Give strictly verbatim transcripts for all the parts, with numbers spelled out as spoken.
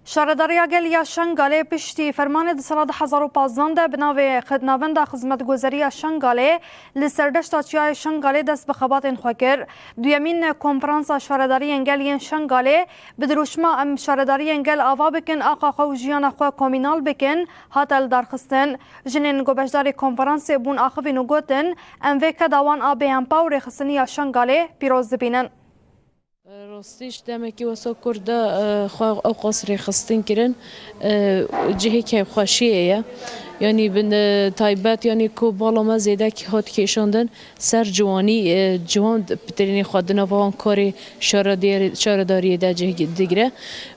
Şaredariya Gel ya Şengalê piştî fermanê di sala du hezar û pazdan de bi navê Xid-, Navenda Xizmetgozeriya Şengalê li ser deşta Çiyayê Şengalê dest bi xebatên xwe kir. Duyemîn konferansa şaredariyên gel yên Şengalê bi dirûşma Em şaredariyên gel ava bikin, axa xwe û jiyana xwe komînal bikin hate lidarxistin. Jinên ku beşdarî konferansê bûn axivîn û gotin, Em vê keda wan a bêhempa û rêxistiniya Şengalê pîroz dibînin. Rastî ji demekî wesa kurt de, e, xwe ewqas rêxistin kirin, e, cihê kêfxweşiyê ye. Yanî bin, e, taybet, yanî ku bala me zêdekî hat kêşandin ser ciwanî, e, ciwan pitirînê xwe di nava wan karê şarediyê-, şaredariyê de cih digire.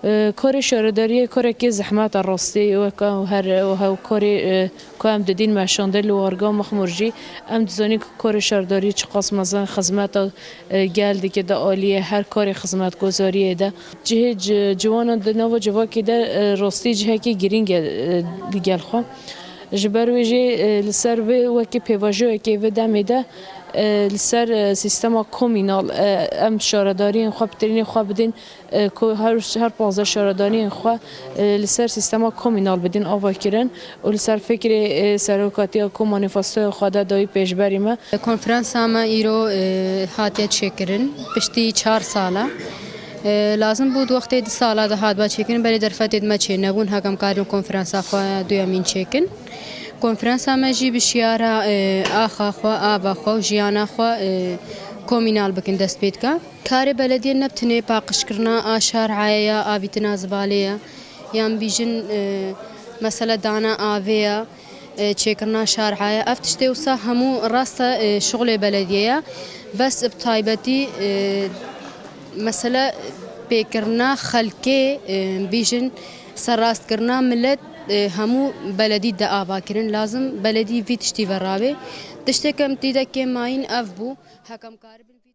E, karê şaredariyê karekê zehmet e rastî, weke her, her karê, e, ku em didîn meşandin li warga mixmûr jî, em dizanîn ku karê şaredariyê çiqas mezin xizmeta, e, gel dike di aliyê her karê xizmetgozariyê de. Cihê ci-, ciwanan di nava civakê de, e, rastî cihekî girîng e, e, li gel xwe. Ji ber wê jî, e, li ser vê wekî pêvajoyekê vê demê de, e, li ser, e, sîstema komînal, e, em şaredariyên xwe bi tirînê xwe bidin, e, ku her, her panzdeh şaredariyên xwe, e, li ser sîstema komînal bidin ava kirin û li ser fikrê, e, serokatiya ku manîfestoya xwe de dawî pêşberî me. Konferansa me îro, e, hatiye çêkirin, piştî çar sala. E, lazim bû di wextê di sala de hatba çêkirin, belê derfetê di me çê nebûn, heke em karibin konferansa xwe duyemîn çêkin. Konferansa me jî bi şiyara, e, axa xwe, ava xwe û jiyana xwe, e, komînal bikin dest pê dike. Karê belediyê ne bi tenê paqijkirina a şareyê ya, avîtina zibalê ya, yan bîjin, e, mesela dana avê ya, e, çêkirina şareyê. Ev tiştê wisa hemû rast e, e, şixulê belediyê ye. Bes bi taybetî, e, mesela pêkirina xelkê, e, bîjin serrastkirina milet, e, hemû beledî de ava kirin. Lazim beledî vî tiştî ve rabe. Tiştê ke em tî de kêm mayîn ev bû. Heke em karibin vî